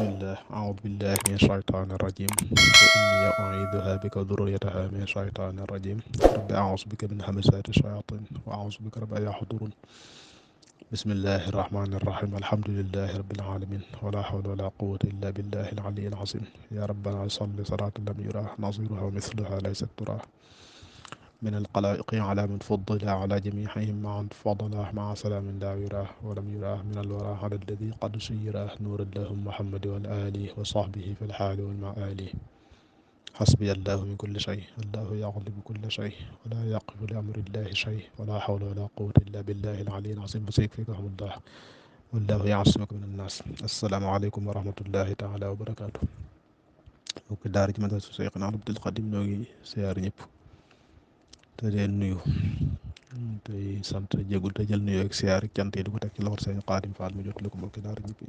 bismillah aoudu billahi min shaytaani rajim wa inni u'iiduha bika wa dhurriyyataha min shaytaani rajim rabbi a'uuzu bika min hamazaati shayatin wa a'uuzu bika rabbi an yahduruun bismillahi rahmaani rahim alhamdulillahi rabbil alamin wala hawla wala quwwata illa billahi al-aliyyil azim ya rabbana salli salaatan lam yurah naziruha wa mithluha laysat turah من القلائق على من فضل على جميعهم معا فضلا مع سلام لا يراه ولم يراه من الورى على الذي قد سيراه نور اللهم محمد والآله وصحبه في الحال والمآل حسبي الله من كل شيء الله يغلب كل شيء ولا يقف لأمر الله شيء ولا حول ولا قوة إلا بالله العلي العظيم فيكم الله والله يعصمك من الناس السلام عليكم ورحمة الله تعالى وبركاته mbokk daara ji Madrasa Seyxuna Abdul Xadim ñoo ngi siyaar ñëpp te leen nuyu tey sant jégul te jël nuyu ak siyaar ak cant yi di ko teg ci loxo sëñ Xaadim Fall mu jot li ko mbokki daara ñëpp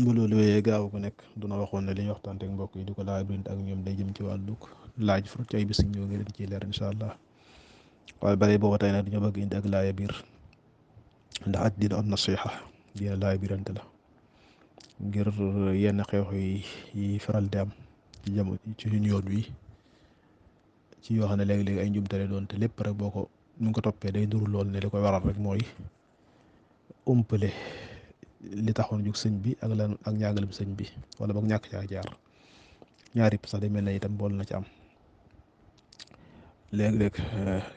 bu loolu wéyee gaaw ko nekk duna waxoon ne li ñu waxtaan ak mbokk yi di ko laaj ak ñoom day jëm ci wàllu laaj fur ci ay bis ñëw ngi leen ciy leer incha allah waaye bare booba tey nag dañoo bëgg indi ak laaya biir ndax at diina an nasiha diina laaya biirante la ngir yenn xew-xew yi faral di am ci jamono ci suñu yoon wi ci yoo xam ne léegi-léegi ay njumtale doon te lépp rek boo ko nu nga ko toppee day nduru lool ne li koy waral rek mooy umpale li taxoon jug sëñ bi ak lan ak njàngalem sëñ bi wala boog ñàkk caa jaar ñaari sax day mel ne itam bool na ci am léegi-léeg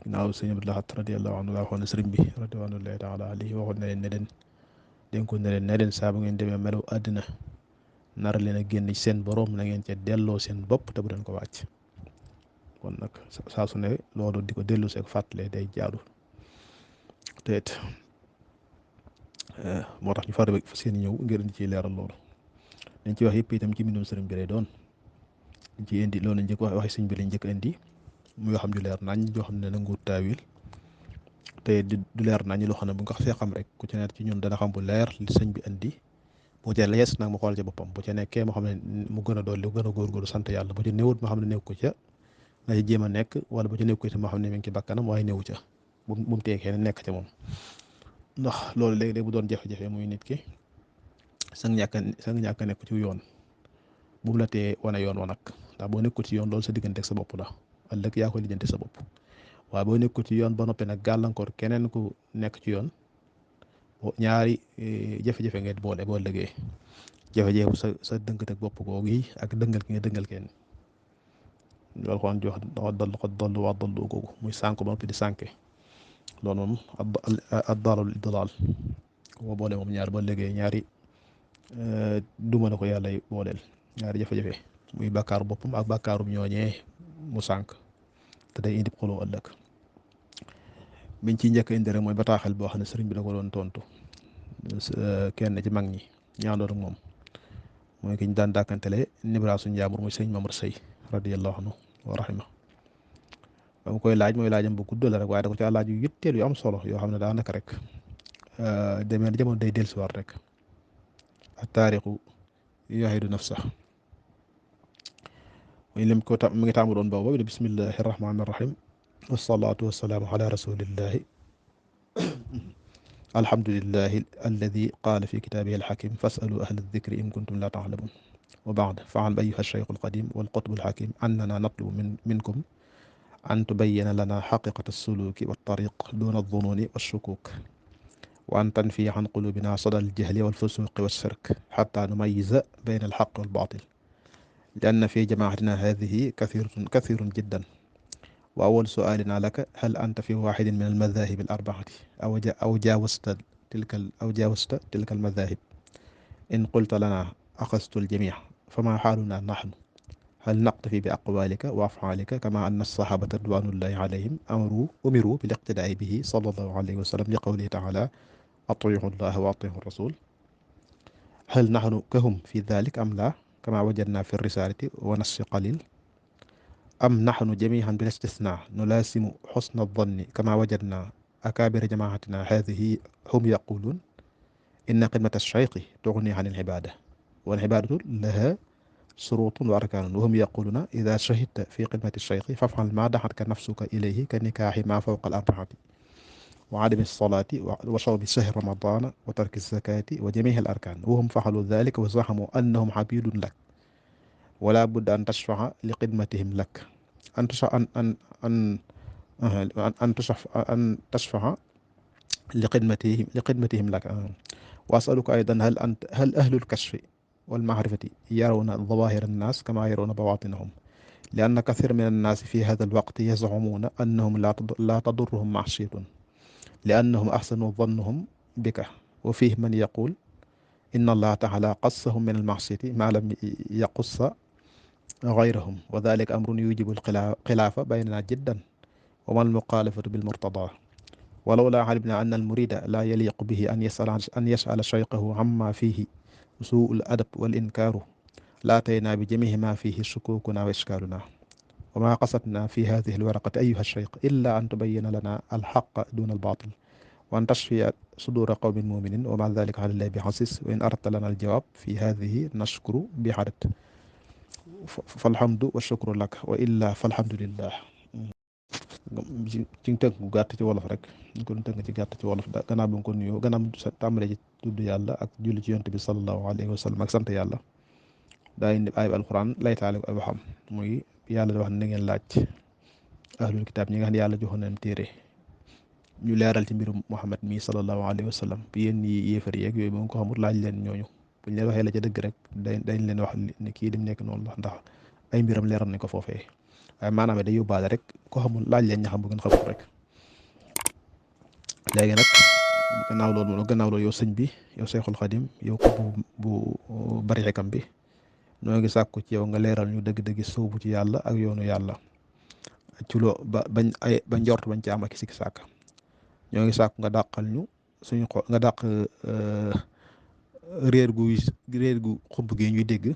ginnaaw sëñ Abdul Ahad radiyallahu anhu laa waxoon ne sëriñ bi radiyallahu taala alayhi waxoon na leen ne leen dénkoon na leen ne leen saa bu ngeen demee melaw àddina nar leen a génn ci seen borom na ngeen ca delloo seen bopp te bu leen ko wàcc kon nag saa su ne loolu di ko dellu seeg fàttalee day jaadu te it moo tax ñu faral di seen ñëw ngir indi ciy leeral loolu dañ ci wax yëpp itam ci mbindum sëriñ bi lay doon dañ ciy indi loolu njëkk waxi sëriñ bi lañ njëkk indi mu yoo xam ju leer nañ joo xam ne nangu taawil te du leer nañ loo xam ne bu nga xasee xam rek ku ci nekk ci ñun dana xam bu leer li sëñ bi indi bu ca lees nag mu xool ci boppam bu ca nekkee moo xam ne mu gën a dolli gën a góorgóorlu sant yàlla bu ca néewut moo xam ne néew ko ca na ci jéem a nekk wala bu ca nekk ko itam moo xam ne mi ngi ci bakkanam waaye néew ca bu mu teekee ne nekk ca moom ndax loolu léegi-léeg bu doon jafe-jafe muy nit ki sa ñàkk a nekk ci yoon bu mu la tee wane yoon wa nag ndax boo nekkul ci yoon loolu sa diggante ak sa bopp la ëllëg yaa koy lijjanti sa bopp waaye boo nekkul ci yoon ba noppi nag gàllankoor keneen ku nekk ci yoon ñaari jafe-jafe ngeen boole boo ëllëgee jafe-jafe sa dëngat ak bopp googu yi ak dëngal ki nga dëngal kenn loolu xoon jox ko dollu waa dollu googu muy sànk ba noppi di sànke loolu moom ad dalal idlal boo boole moom ñaar ba ëllëgee ñaari duma la ko yàlla booleel ñaari jafe-jafe muy bàkkaaru boppam ak bàkkaarum ñooñee mu sànk te day indi xuloo ëllëg biñ ciy njëkk indi rek mooy bataaxel boo xam ne sëriñ bi da ko doon tontu kenn ci mag ñi ñaandoon ak moom mooy ki ñu daan dàkkantele nibra suñ jaamur muy sëriñ Mamar Sëy radiyallahu anhu wa rahima ba mu koy laaj mooy laajam bu gudd la rek waaye da ko ca laaj yu yitteel yu am solo yoo xam ne daanaka rek demee na jamono day dellusiwaat rek ak taarixu yahidu nafsa muy lim ko mi ngi taamu doon boobu bismillahi rahmaani rahim wasalaatu wasalaamu ala rasulillahi alhamdulillahi alladi qaala fi kitaabihi alxakim fasalu ahla dikri in kuntum la taalamun wa baad faalam ayuha alcheikhu alqadim walqutbu alxakim annana natlubu minkum an tubayyina lana xaqiqata alsuluki waltariq duna aldununi walshukuk wa an tanfiya an qulubina sada aljahli walfusuqi walshirk xata numayiza bayna alxaq walbatil lianna fi jamaacatina hadihi kathirun jiddan wa awwal su'aalina laka hal anta fi waaxidin min almadahib alarbacati aw jaawazta tilka almadahib in qulta lana axastu aljamic fama xaaluna naxnu hal naqtafi bi aqwalika wa afcaalika kama anna alsaxaabata ridwanullahi alayhim umiru biliqtidaai bihi sallallahu alayhi wa sallam li qawlihi taala atiicu llaha wa atiicu rasul hal naxnu kahum fi dalik am la kama wajadna fi risalati wa nassi qalil am naxnu jamihan bila istisna nulaasimu xusna aldanni kama wajadna akaabira jamaacatina hadihi hum yaquluun inna xidmata alcheyqi tugni an alcibaada walcibaadatu laha surutun wa arkaanun wa hum yaquluuna ida shahidta fi xidmati alcheyqi fafcal ma daxatka nafsuka ilayhi ka nikaaxi ma fawqa alarbaati wa adami salaati wa sawmi shahri ramadana wa tarki zakati wa jamihi al arkan wa hum faxalu dalika wa zaxamu annahum xabidun lak wala budda an tashfaxa li xidmatihim lak an tusa an an an an tusax an tashfaxa li xidmatihim lak wa asaluka aydan hal ahlul kashfi wal maarifati yarawna zawahir annas kama yarawna bawatinahum li anna kathir min annaasi fi hada alwaqti yazcumuuna annahum laa tadurruhum macsiyatun li annahum axsanu dannahum bika wa fiih man yaqul inna allaha taala qassahum min almacsiyati ma lam yaqussa gayrahum wa dalika amrun yujibu alxilaafa baynana jiddan wa ma almuxaalafatu bilmurtadaa walawlaa calimna anna almurida laa yaliqu bihi an yas'ala shayqahu amma fiihi suu'ul adab wal inkaaru laataynaa bi jamiici maa fiihi shukuukunaa wa ishkaalunaa wa maa qasadnaa fi haadihi alwaraqati ayyuha shayq illaa an tubayyina lanaa alxaqqa duuna albaatil wa an tashfiya suduura qawmin muuminiin wa maa daalika alaa llaahi bi aziiz wa in aradta lanaa aljawaab fi haadihi nashkuru bi adad falhamdu wa shukru lak wa illaa falhamdulillah. ci tënk gu gàtt ci wolof rek ñu ko tënk ci gàtt ci wolof gannaaw bi nga ko nuyoo gannaaw sa tàmbale ci tudd yàlla ak julli ci yonent bi sallallahu alayhi wa sallam ak sant yàlla daa indi ayib alquran lay taale ko ay waxam muy yàlla di wax ne na ngeen laaj ahlul kitaab ñi nga xam ne yàlla joxoon nañ téere ñu leeral ci mbirum Muhammad mi sallallahu alayhi wa sallam bi yéen ñi yéefar yeeg yooyu moom ko xamul laaj leen ñooñu buñ leen waxee la ca dëgg rek dañ leen wax ne kii dim nekk noonu la ndax ay mbiram leeral nañ ko foofee waaye maanaam day yóbbaale rek ko xamul laaj leen ña xam bu ngeen xamul rek léegi nag gannaaw loolu yow sëñ bi yow Seexul Xadim yow ko bu bari xikam bi noo ngi sàkku ci yow nga leeral ñu dëgg-dëgg sóobu ci yàlla ak yoonu yàlla ci loo ba njort bañ ci am ak sikki sàkk ñoo ngi sàkku nga dàqal ñu suñu xol nga dàq réer gu xumb gi ñuy dégg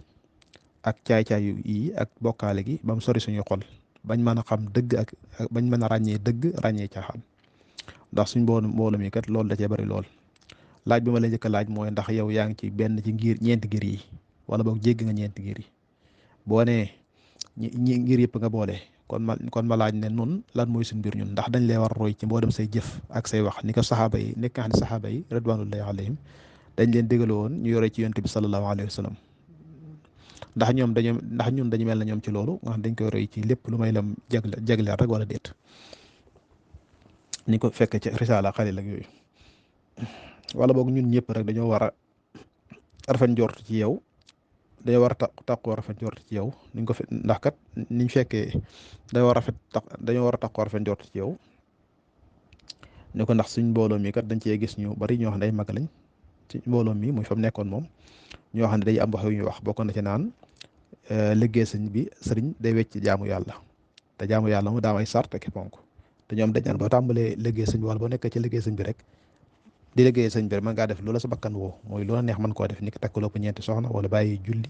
ak caay-caay yi ak bokkaale gi ba mu sori suñu xol bañ mën a xam dëgg ak bañ mën a ràññee dëgg ràññee caaxaan ndax suñ mbooloo mi kat loolu da cee bari lool laaj bi ma la njëkk a laaj mooy ndax yow yaa ngi ci benn ci ñeenti ngir yi wala boog jéggi nga ñeenti ngir yi boo nee ñi ngir yëpp nga boole kon ma laaj ne nun lan mooy suñ mbir ñun ndax dañ lay war roy ci mboolem say jëf ak say wax ni ko saxaaba yi nekk nga xam ne saxaaba yi ridwanullahi alayhim dañ leen dégale woon ñu yore ci yonent bi sallallahu alayhi wa sallam ndax ñun dañu mel na ñoom ci loolu nga xam dañ koy roy ci lépp lu may lam jagleel rek wala déet ni ko fekk ci risaala xalil ak yooyu wala boog ñun ñëpp rek dañoo war a rafet njort ci yow dañoo war a taqoo rafet njort ci yow niñ ko ndax kat niñ fekkee dañoo war a taqoo rafet njort ci yow ni ko ndax suñ mbooloo mi kat dañ cee gis ñu bari ñoo xam ne ay mag lañ ci mbooloo mi muy fa mu nekkoon moom ñoo xam ne day am wax yu ñuy wax bokk na ci naan liggéey sëriñ day wecc jaamu yàlla te jaamu yàlla mu daa ay sart ak ponk te ñoom dañ naan boo tàmbalee liggéey sëñ bi wala boo nekkee ci liggéey sëñ bi rek di liggéey sëñ bi rek mën ngaa def loola sa bakkan woo mooy loola neex mën koo def ni ki takk loo ko ñeenti soxna wala bàyyi julli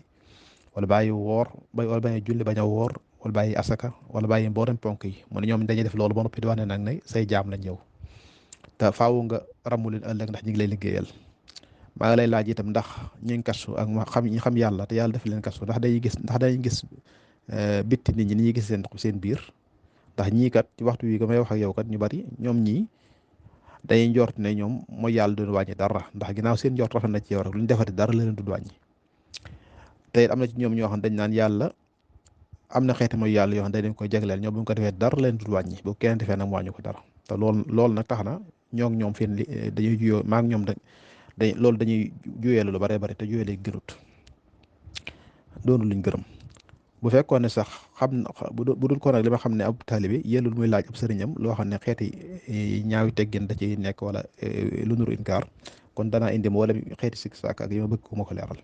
wala bàyyi woor wala bàyyi julli bañ a woor wala bàyyi asaka wala bàyyi mboolem ponk yi mu ne ñoom dañuy def loolu ba noppi di wax ne nag ne say jaam lañ ñëw te faawu nga ràmmu leen ëllëg ndax ñu ngi lay liggéeyal maa ngi lay laaj itam ndax ñuy kasu ak ñi xam yàlla te yàlla def leen kasu ndax dañuy gis bitti nit ñi ni ñuy gis seen biir ndax ñii kat ci waxtu wi nga may wax ak yow kat ñu bari ñoom ñii dañuy njort ne ñoom mooy yàlla du wàññi dara ndax ginnaaw seen njort rafet na ci yow rek lu ñu defati dara la leen du wàññi te am na ci ñoom ñoo xam dañ naan yàlla am na xeeti mooy yàlla yoo xam dañ koy jagleel ñoom bu ñu ko defee dara leen du wàññi bu kenn defee nag wàññi ko dara te loolu nag tax na ñoom fii dañuy juyoo maak ñoom loolu dañuy juyeelu lu bare bare te juyeele gënut doonu luñ gërëm bu fekkoon ne sax xam na bu dul ko nag li ma xam ne ab taalibe yellul muy laaj ab sëriñam loo xam ne xeeti ñaawi teggin da ci nekk wala lu nuru inkaar kon danaa indi wala xeeti sik saak ak yi ma bëgg ko ma ko leeral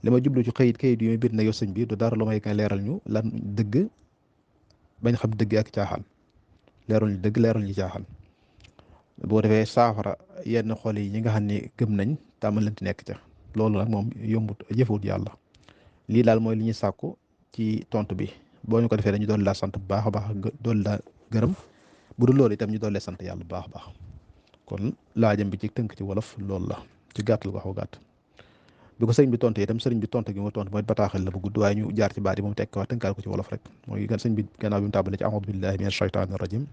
li ma jublu ci kayit yi ma biir na yow sëñ bi du dara lu may ka leeral ñu lan dëgg bañ xam dëgg ak caaxaan leeral ñu dëgg leeral ñu caaxaan boo defee saafara yenn xol yi ñi nga xam ne gëm nañ tàmmal leen ti nekk ca loolu nag moom yombut jëfewut yàlla lii daal mooy li ñuy sàkku ci tontu bi boo ñu ko defee dañu doon laa sant bu baax a baax doon laa gërëm bu dul loolu itam ñu doon lee sant yàlla bu baax a baax kon laajam bi ci tënk ci wolof loolu la ci gàttal wax gàtt bi ko sëriñ bi tontu itam sëriñ bi tontu gi ma tontu mooy bataaxal la bu gudd waaye ñu jaar ci baat yi moom tekk wax tënkaal ko ci wolof rek mooy sëriñ bi gannaaw bi mu tàmbalee ci a'uudu billahi minash shaytaanir rajiim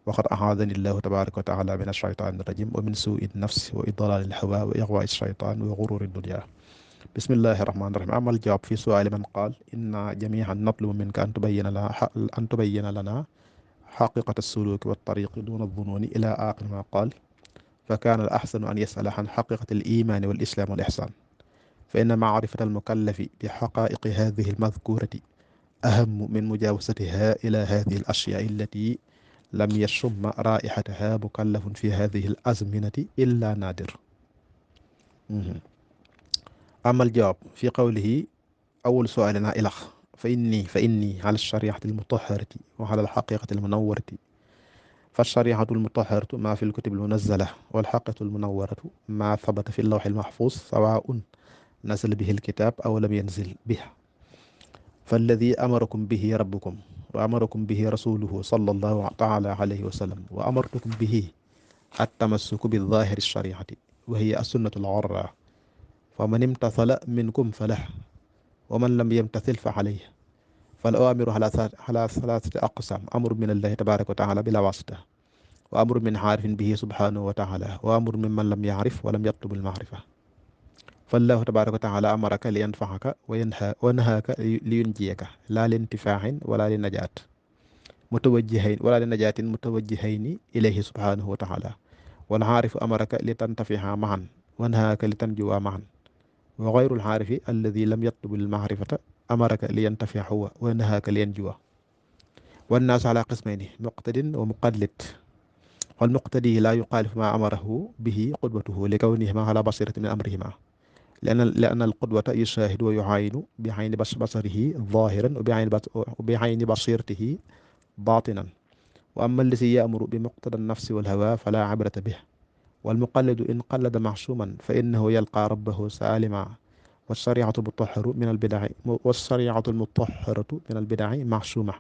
waqad ahaadani llahu tabaraka wa taala min alshaytani irrajim wa min suui nafsi wa idlalali alhawa wa igwai alshaytan wa gururi dunya. bismillahi irrahmani irrahim. amal jawaab fi suali man qaal inna jamian natlubu minka an tubayyina lana xaqiqata alsuluki waltariqi duna aldununi ila axiri ma qaal fa kaana al axsanu an yasala an xaqiqati alimaani walislam walixsan fa inna macrifata almukallafi bi xaqaiqi hadihi almadkurati ahamu min mujawasatiha ila hadihi alashyaai allati lam yashumma raixataha mukallafun fi hadihi alazminati illa naadir. أما الجواب في قوله أول سؤالنا إلخ فإني على الشريعة المطهرة وعلى الحقيقة المنورة. فالشريعة المطهرة ما في الكتب المنزلة والحقيقة المنورة ما ثبت في اللوح المحفوظ سواء نزل به الكتاب أو لم ينزل به. فالذي أمركم به ربكم وأمركم به رسوله صلى الله تعالى عليه وسلم وأمرتكم به التمسك بالظاهر الشريعة وهي السنة العرى فمن امتثل منكم فله ومن لم يمتثل فعليه. فالأوامر على ثلاثة أقسام: أمر من الله تبارك وتعالى بلا واسطة وأمر من عارف به سبحانه وتعالى وأمر ممن لم يعرف ولم يطلب المعرفة. فالله تبارك وتعالى أمرك لينفعك ونهاك لينجيك لا لانتفاع ولا لنجاة متوجهين إليه سبحانه وتعالى. والعارف أمرك لتنتفع معا ونهاك لتنجو معا. وغير العارف الذي لم يطلب المعرفة أمرك لينتفع هو ونهاك لينجو. والناس على قسمين: مقتد ومقلد. والمقتدي لا يخالف ما أمره به قدوته لكونهما على بصيرة من أمرهما، لأن القدوة يشاهد ويعاين بعين بصره ظاهرا وبعين بصيرته باطنا. وأما الذي يأمر بمقتضى النفس والهوى فلا عبرة به. والمقلد إن قلد معصوما فإنه يلقى ربه سالما. والشريعة المطهرة من البدع معصومة.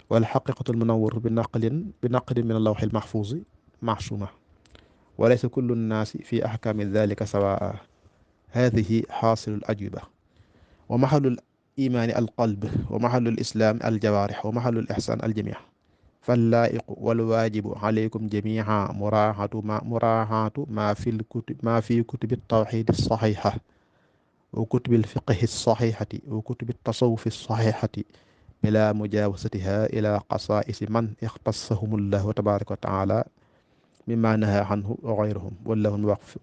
والحقيقة المنورة بنقل من اللوح المحفوظ معصومة. وليس كل الناس في أحكام ذلك سواء. هذه حاصل الأجوبة. ومحل الإيمان القلب ومحل الإسلام الجوارح ومحل الإحسان الجميع. فاللائق والواجب عليكم جميعا مراعاة ما في كتب التوحيد الصحيحة وكتب الفقه الصحيحة وكتب التصوف الصحيحة بلا مجاوزتها إلى قصائص من اختصهم الله تبارك وتعالى مما نهى عنه وغيرهم.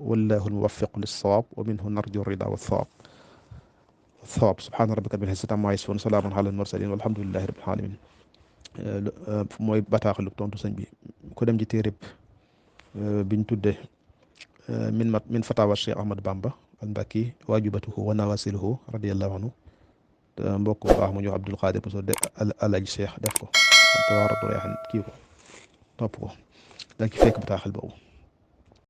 والله الموفق للصواب ومنه نرجو الرضا والثواب. سبحان ربك رب العزة عما يصفون وسلام على المرسلين والحمد لله رب العالمين. mooy bataaxalu tontu sëñ bi ku dem ci téereb biñ tudde min fatawa Cheikh Ahmad Bamba al Mbakki waajibatuhu wa nawasiluhu radiyallahu anhu te mbokk bu baax mu ñu Abdul Xaadir Buso de alaji Cheikh def ko tawaaratu reexan kii ko topp ko da ci fekk bataaxal boobu.